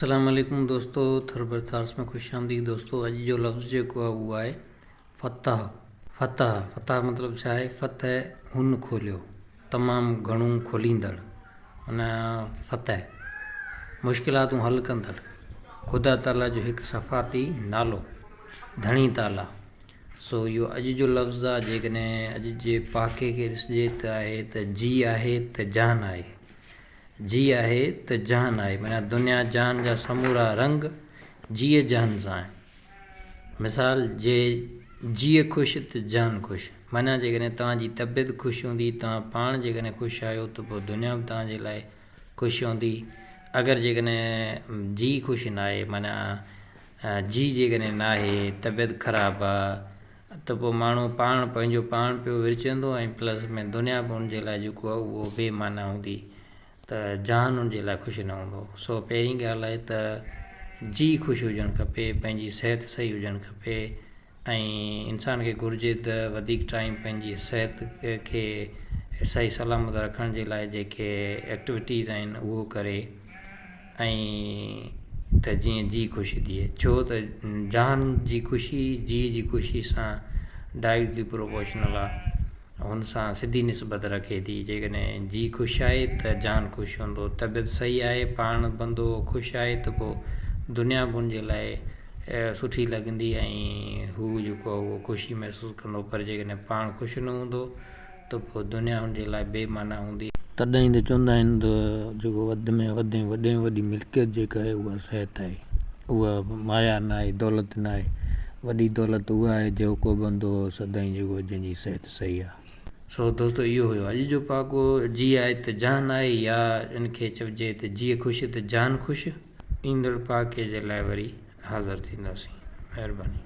السلام عليڪم دوستو ٿر برٿارس ۾ خوش آمديد دوستو اڄ جو لفظ جيڪو آهي اهو آهي فتح فتح فتح مطلب ڇا آهي فتح هن کوليو تمام گهڻو کوليندڙ معنيٰ فتح مشڪلاتون حل ڪندڙ خدا تعاليٰ جو هڪ صفاتي نالو ڌڻي تعاليٰ سو اهو اڄ جو لفظ آهي جيڪڏهن اڄ جي پهاڪي کي ڏسجي ته آهي ته جي آهي ته جان آهي جيء آهي ته جهان آهي معنيٰ دنيا جهان جا سمورا رنگ جيء جهان سان آهن. مثال جي جيء خوش ته جهان خوش معنيٰ جيڪڏهن توهان جي طبيعت خوش هوندي توهان پاڻ جيڪڏهن خوش آهيو ته پوء دنيا به توهان جي لاء خوش هوندي اگر جيڪڏهن جيء خوش ناهي معنيٰ جيء جيڪڏهن ناهي طبيعت خراب آ ته پوء ماڻهو پاڻ پنهنجو پاڻ پيو ورچندو ۽ پلس ۾ دنيا به ان جي لاء جيڪو آهي اهو بي معنيٰ هوندي ته جهان ان جي لاء خوش نه هوندو. سو پهرين ڳالهه آهي ته جيء خوش هجڻ کپي، پنهنجي صحت صحيح هجڻ کپي ۽ انسان کي گهرجي ته وڌيڪ ٽائيم پنهنجي صحت کي صحيح سلامت رکڻ جي لاء جيڪي ايڪٽيوٽيز آهن اهو ڪري. ۽ ته جيئن جيء خوش ٿئي، ڇو ته جان جي خوشي جيء جي خوشي سان ڊائريڪٽلي پروپورشنل آ، هن سان سڌي نسبت رکي ٿي، جيڪڏهن جيء خوش آهي ته جان خوش هوندو، طبيعت صحيح آهي، پاڻ بندو خوش آهي ته پوء دنيا به هن جي لاء سٺي لڳندي ۽ هو جيڪو آهي اهو خوشي محسوس ڪندو پر جيڪڏهن پاڻ خوش نه هوندو ته پوء دنيا هن جي لاء بي معنيٰ هوندي. تڏهن ته چوندا آهن ته جيڪو وڌ ۾ وڌ ۽ وڏي ۾ وڏي ملڪيت جيڪا آهي اها صحت آهي. اها مايا نه آهي، دولت نه آهي. وڏي دولت اها آهي جيڪو بندو سدائين جيڪو جنهن جي صحت صحيح آهي. سو دوستو اهو هيو اڄ جو پهاڪو جيء آهي ته جهان آهي يا ان کي چئجي ته جيء خوش ته جهان خوش. ايندڙ پهاڪي جي لاء وري حاضر ٿينداسين. مهرباني.